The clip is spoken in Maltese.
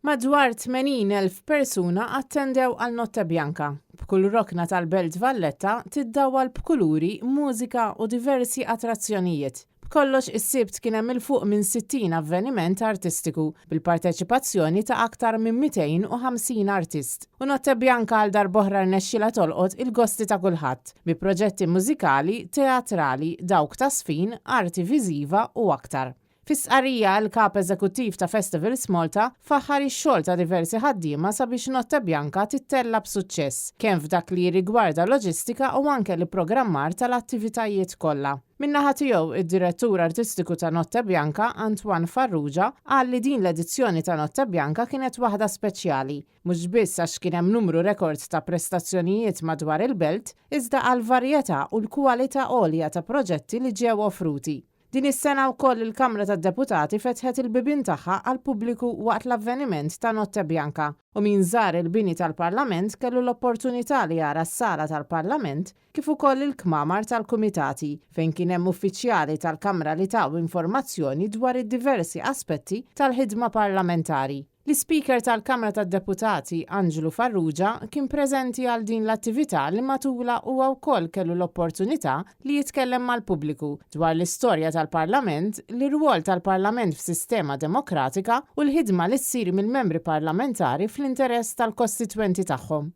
Madwar 80,000 persuna attendew għal Notte Bianca, b'kull rokna tal-Belt Valletta tiddawwal b'kuluri, mużika u diversi attrazzjonijiet. B'kollox is-Sibt kien hemm 'il fuq minn 60 avveniment artistiku bil-parteċipazzjoni ta' aktar minn 250 artist. U Notte Bianca għal darb'oħra rnexxielha tolqot il-gosti ta' kulħadd bi proġetti mużikali, teatrali, dawk ta' żfin, arti viżiva u aktar. Fi stqarrija, il-Kap Eżekuttiv ta' Festivals Malta faħħar ix-xogħol ta' diversi ħaddiema sabiex Notte Bianca tittella' b'suċċess, kemm f'dak li jirrigwarda loġistika u anke l-ipprogrammar tal-attivitajiet kollha. Min-naħa tiegħu, id-Direttur Artistiku ta' Notte Bianca, Antoine Farrugia, qal li din l-edizzjoni ta' Notte Bianca kienet waħda speċjali, mhux biss għax kien hemm numru rekord ta' prestazzjonijiet madwar il-belt, iżda għall-varjetà u l-kwalità għolja ta' proġetti li ġew offruti. Din is-sena wkoll il-Kamra tad-Deputati fetħet il-bibien tagħha għall-pubbliku waqt l-avveniment ta' Notte Bianca u min żar il-bini tal-Parlament kellu l-opportunità li jara s-sala tal-Parlament kif ukoll il-kmamar tal-kumitati fejn kien hemm uffiċjali tal-Kamra li taw informazzjoni dwar id-diversi aspetti tal-ħidma parlamentari. L-Ispeaker tal-Kamra tad-Deputati, Anġlu Farrugia, kien preżenti għal din l-attività li matulha huwa wkoll kellu l-opportunità li jitkellem mal-pubbliku dwar l-istorja tal-Parlament, l-irwol tal-Parlament f'sistema demokratika u l-ħidma li ssir mill-membri parlamentari fl-interess tal-kostitwenti tagħhom.